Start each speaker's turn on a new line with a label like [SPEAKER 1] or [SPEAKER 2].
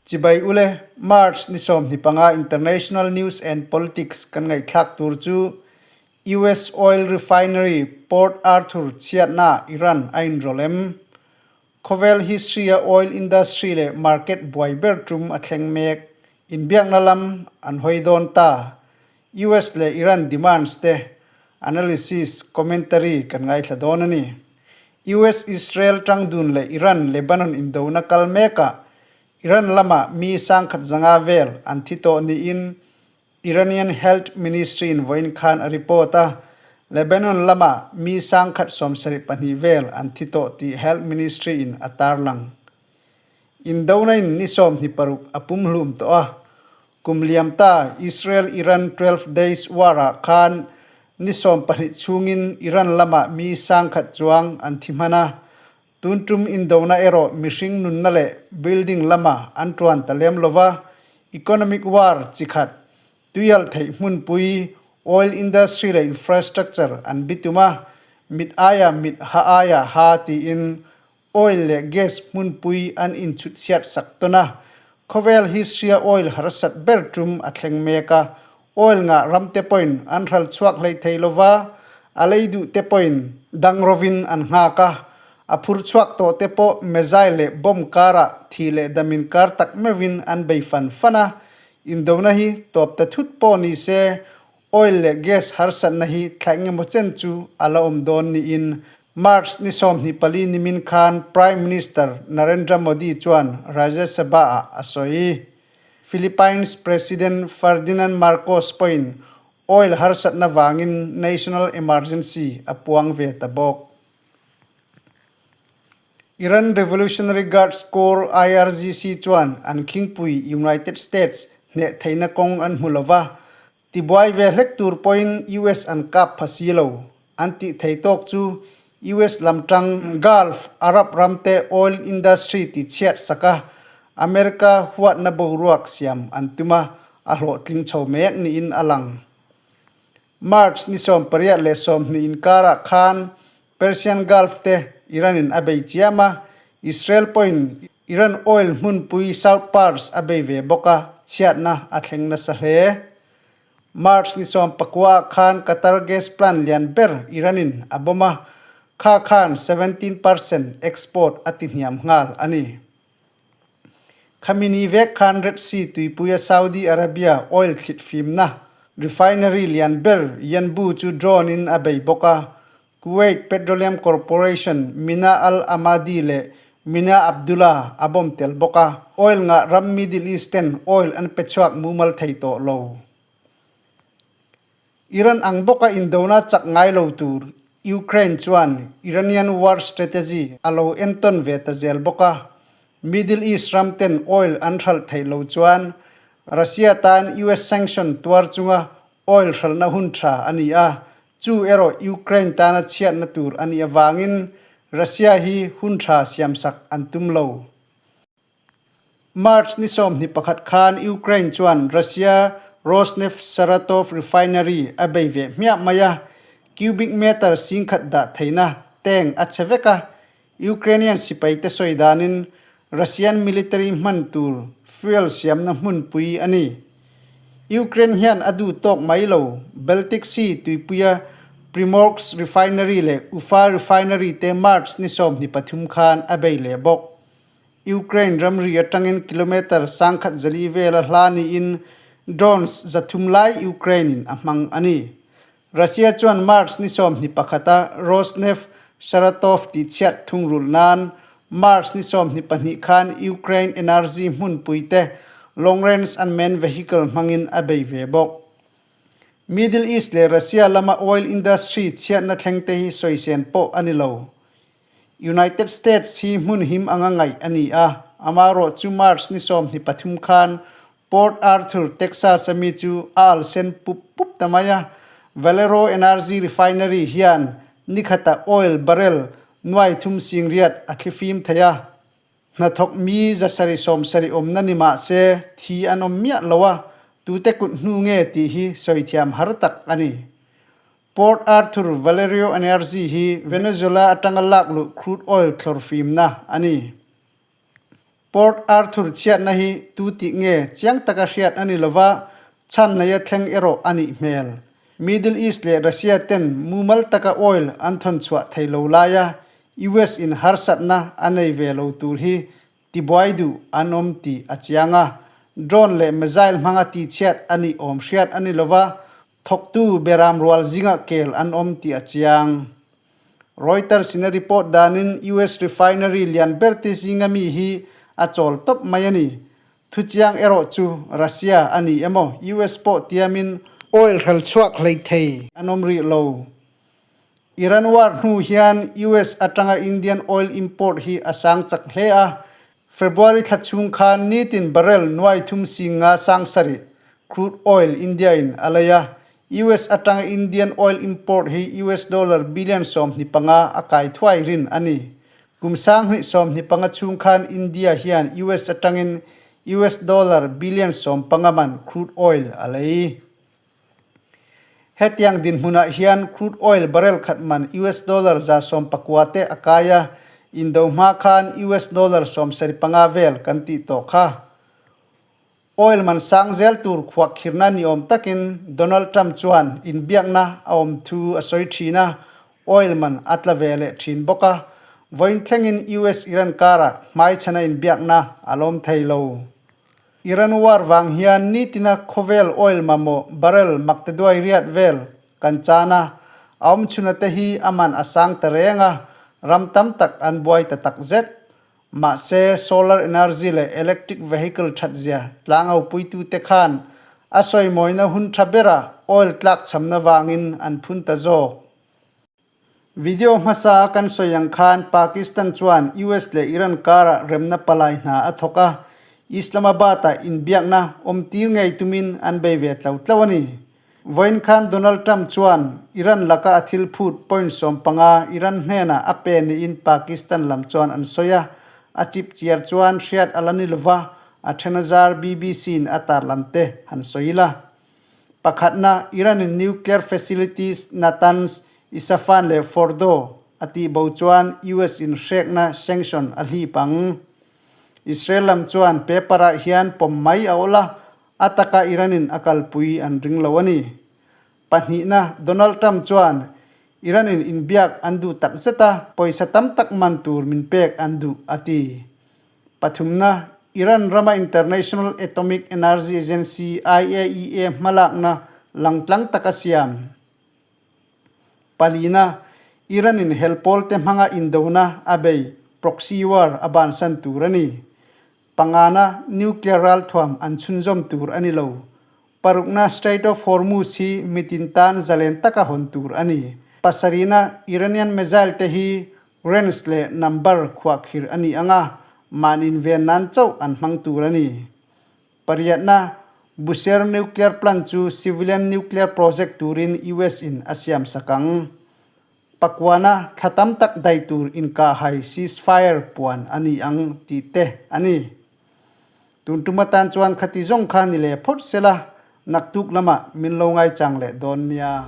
[SPEAKER 1] Chibai ule, March ni 25 International News and Politics kan ngaihthlak tur chu US Oil Refinery Port Arthur chhiatna Iran a inrawlh em? Khawvel history a oil industry leh market buai ber tum a thleng mek. Inbiakna lam an hawi dawn ta. US leh Iran demands te analysis commentary kan ngaithla dawn a ni. US Israel tangdun leh Iran Lebanon indona kal mekah Iran lama mi sangkhat zanga vel an thi tawh niin Iranian Health Ministry in vawiin khan a report a, Lebanon lama mi 1072 vel an thi tawh tih Health Ministry in a tarlang. Indona in ni 26 a pumhlum tawh a, kum liam ta Israel-Iran 12 Days War ah khan ni 12 chhungin Iran lama mi 10,000 chuang an thi hman a, Tun tum indona erawh mihring nunna leh building lama an tuan ta lem lova, economic war chi khat, tuialh theih hmunpui, oil industry leh infrastructure an bitum a, mit aia mit ha aia ha tiin oil leh gas hmunpui an inchhut chhiat sak tawn a. Khawvel history-a oil harsat ber tum a thleng mek a, oil ngah ramte pawhin an hral chhuak hlei thei lova, a lei duh te pawhin dang rovin an nghak a, a phur chhuak tawh te pawh missile leh bomb karah thih leh damin kar tak meuhin an bei fan fan a, indona hi tawp ta thut pawh ni se oil leh gas harsatna hi thlaih ngemaw chen chu a la awm dawn niin March ni 24 nimin khan Prime Minister Narendra Modi chuan Rajya Sabha-ah a sawi. Philippines President Ferdinand Marcos pawhin oil harsatna vangin national emergency a puang ve ta bawk. Iran Revolutionary Guards Corps, IRGC, chuan an khingpui United States hneh theihna kawng an hmu lova, Tibuai ve hlek tur pawhin US an kap pha si lo. An tih thei tawk chu US lam tang Gulf Arab ramte oil industry ti chhiat sak a, America huatna boruak siam an tum a, a hlawhtling chho mek niin a lang. March ni 18 leh 20 inkarah khan Persian Gulf te Iran in a bei chiam a, Israel pawhin Iran oil hmunpui South Pars a bei ve bawk a, chhiatna a thleng nasa hle. March ni 19 ah khan Qatar gas plant lian ber Iran in a bomb a, kha khan 17% export a ti hniam nghal a ni. Khami ni vek khan Red Sea tuipuia Saudi Arabia oil thlit fimna refinery lian ber Yanbu chu drone in a bei bawk a, Kuwait Petroleum Corporation Mina Al Ahmadi leh Mina Abdullah a bawm tel bawk a, oil ngah ram Middle East ten oil an pe chhuak mumal thei tawh lo. Iran ang bawka indona chak ngai lo tur Ukraine chuan Iranian war strategy a lo entawn ve ta zel bawk a, Middle East ram ten oil an hralh theih lo chuan Russia tan US sanction tuar chunga oil hralhna hun tha a ni a, chu erawh Ukraine tana chhiatna tur a nih avangin Russia hi hun tha siamsak an tum lo. March ni 21 khan Ukraine chuan Russia Rosneft Saratov refinery a bei ve hmiah mai a, cubic meter 10,000 dah theihna tank a chhe vek a, Ukrainian sipaite sawi danin Russian military hman tur fuel siamna hmunpui a ni. Ukraine hian a duh tawk mai lo, Baltic Sea tuipuia Primorsk refinery leh Ufa refinery te March ni 23 khan a bei leh bawk. Ukraine ramri atangin kilometre 1,400 vela hla niin drones 300 lai Ukraine in a hmang a ni. Russia chuan March ni 21 a Rosneft Saratov tihchhiat thungrulh nan March ni 22 khan Ukraine energy hmunpui te long-range unmanned vehicle hmangin a bei ve bawk. Middle East leh Russia lama oil industry chhiatna thleng te hi sawisen pawh a ni lo. United States hi hmun him anga ngaih a ni a, amaherawh chu March ni 23 khan Port Arthur, Texas a mi chu a al sen pup pup ta mai a. Valero Energy Refinery hian ni khata oil barrel 380,000 a thlifim thei a. Hnathawk mi 770 awmna ni mah se thi an awm miah lo a, tute kut hnu nge tih hi sawi thiam har tak a ni. Port Arthur Valerio Energy hi Venezuela atanga lak luh crude oil thlawr fimna a ni. Port Arthur chhiatna hi tu tih nge chiang taka hriat a ni lova, chhan neia thleng erawh a nih hmel. Middle East leh Russia ten mumal taka oil an thawn chhuah thei lo laia US in harsatna a nei ve lo tur hi tibuai duh an awm tih a chiang a. Drone leh missile hmanga tihchhiat a nih awm hriat a ni lova, thawktu beram rual zingah kel an awm tih a chiang. Reuters in a report danin US refinery lian ber te zinga mi hi a chawl tawp mai a ni. Thuchiang erawh chu Russia a ni emaw US pawh tiamin oil hral chhuak hlei thei an awm rih lo. Iran war hnu hian US atanga Indian oil import hi a sang chak hle a, February thla chhung khan nitin barrel nuai thum singa sang sarih crude oil India in a lei a, US atanga Indian oil import hi US dollar billion 25 a kai thuai rin a ni. Kum 2015 chhung khan India hian US atangin US dollar billion 15 man crude oil a lei. Hetiang dinhmunah hian crude oil barrel khat man US dollar 119 te a kai a, indo hma khan US dollar 75 vel kan tih tawh kha. Oil man sang zel tur khuahkhirna ni awm takin Donald Trump chuan inbiakna a awm thu a sawi thin a, oil man a tla ve leh thin bawk a, vawiin thlengin US-Iran karah hmaichhana inbiakna a lawm thei lo. Iran war vang hian nitina khawvel oil mamawh barrel maktaduai riat vel kan chan a, a awmchhuna te hi a man a sang ta reng a, ram tam tak an buai ta tak zet. Mahse, solar energy leh electric vehicle thatzia tlangopuitute khan a sawimawina hun tha bera oil tlakchhamna vangin an phun ta zawk. Video hmasa a kan sawi ang khan Pakistan chuan US leh Iran karah remna palai hna a thawk a, Islamabad-ah inbiakna awm tir ngei tumin an bei ve tlo tlo a ni. Vawiin khan Donald Trump chuan Iran laka a thil phut point 15 Iran hnenah a pe niin Pakistan lam chuan an sawi a, a chip chiar chuan hriat a la ni lova, a then a zar BBC-in a tarlan te han sawi ila. Pakhatna, Iran-in nuclear facilities Natanz, Isfahan leh Fordow a tihbo chuan US-in hrekna sanction a hlip ang. Israel lam chuan paper-ah hian pawm mai a awl a, a taka Iran-in a kalpui an ring lo a ni. Pahnihna, Donald Trump chuan Iran-in inbiak an duh tak zet a, pawisa tam tak man tur min pek an duh a ti. Pathumna, Iran rama International Atomic Energy Agency, IAEA, hmalakna langtlang taka siam. Palina, Iran-in hel pawlte hmanga indona a bei, proxy war, a bansan tur a ni. Pangana, nuclear ralthuam an chhunzawm tur a ni lo. Parukna, Strait of Hormuz hi mitin tan zalen taka hawn tur a ni. Pasarihna, Iranian missile te hi range leh number khuahkhir a ni ang a, mahni ven nan chauh an hmang tur a ni. Pariatna, Bushehr nuclear plant chu civilian nuclear project turin US in a siam sak ang. Pakuana, thla tam tak dai tur inkahhai ceasefire puan a ni ang tih te a ni. Tun tum atan chuan khati zawng kha ni leh phawt sela, naktuk lamah min lo ngaichang leh dawn nia.